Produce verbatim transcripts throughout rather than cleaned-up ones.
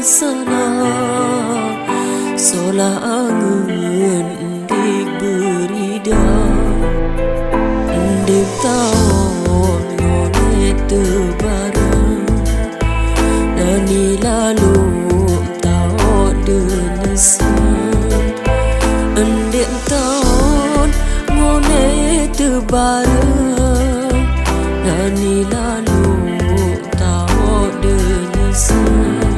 Salah, solah angeun ndeq beuridah, ndeq taon ngonée teubareng, nani lalo taot deunyeuseuh, ndeq taon ngonée teubareng, nani lalo taot deunyeuseuh.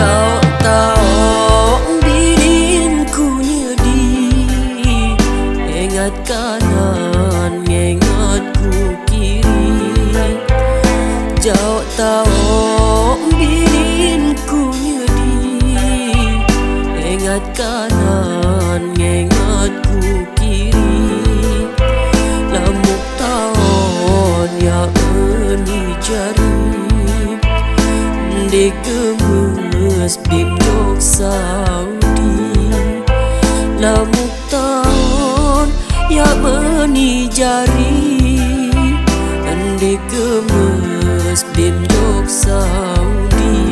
Taok-taok bilin kunyedi, ingat kanan, ngingat kukiri. Taok-taok bilin kunyedi, ingat kanan, ngingat kukiri. Lamun taon ya meuni jari, ndeq geumeus bim jok Saudi. Lamun taon ya meuni jari, ndeq geumeus bim jok Saudi.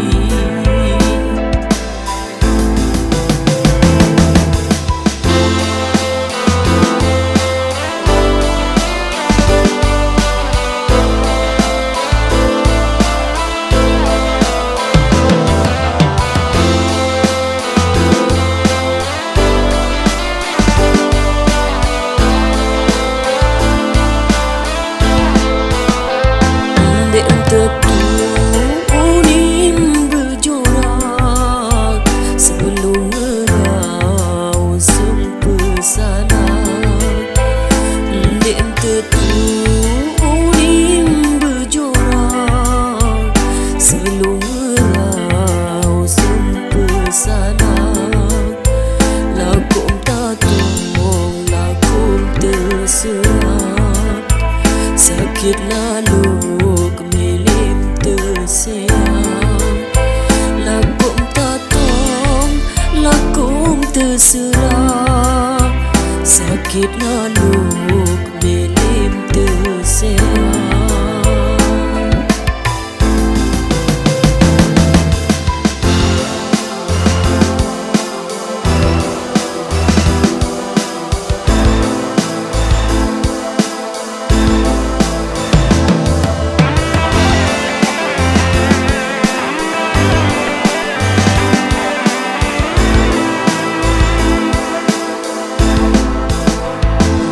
Ndeq teutu unin beujora, seulung ngeurau seumpeusalah. Ndeq teutu unin beujora, seulung ngeurau seumpeusalah. Lakum tatong, lakum teuseurah, sakét lalo keumilim teuseurah. Lakum tatong, lakum teuseurah, sakét lalo keumilim teuseurah.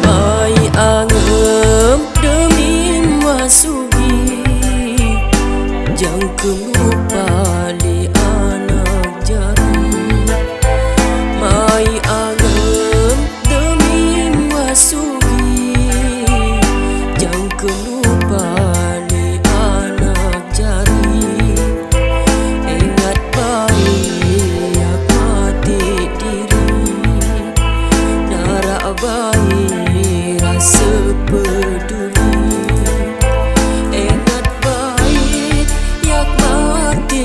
Mai angeuem deumiem masugi, jang keuneuk lupa lé anak jari. Mai angeuem deumiem masugi, jang keuneuk lupa lé anak jari. Ingat baik yak maté diri, na rak baik rasa peduli. Ingat baik yak maté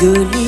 Gölü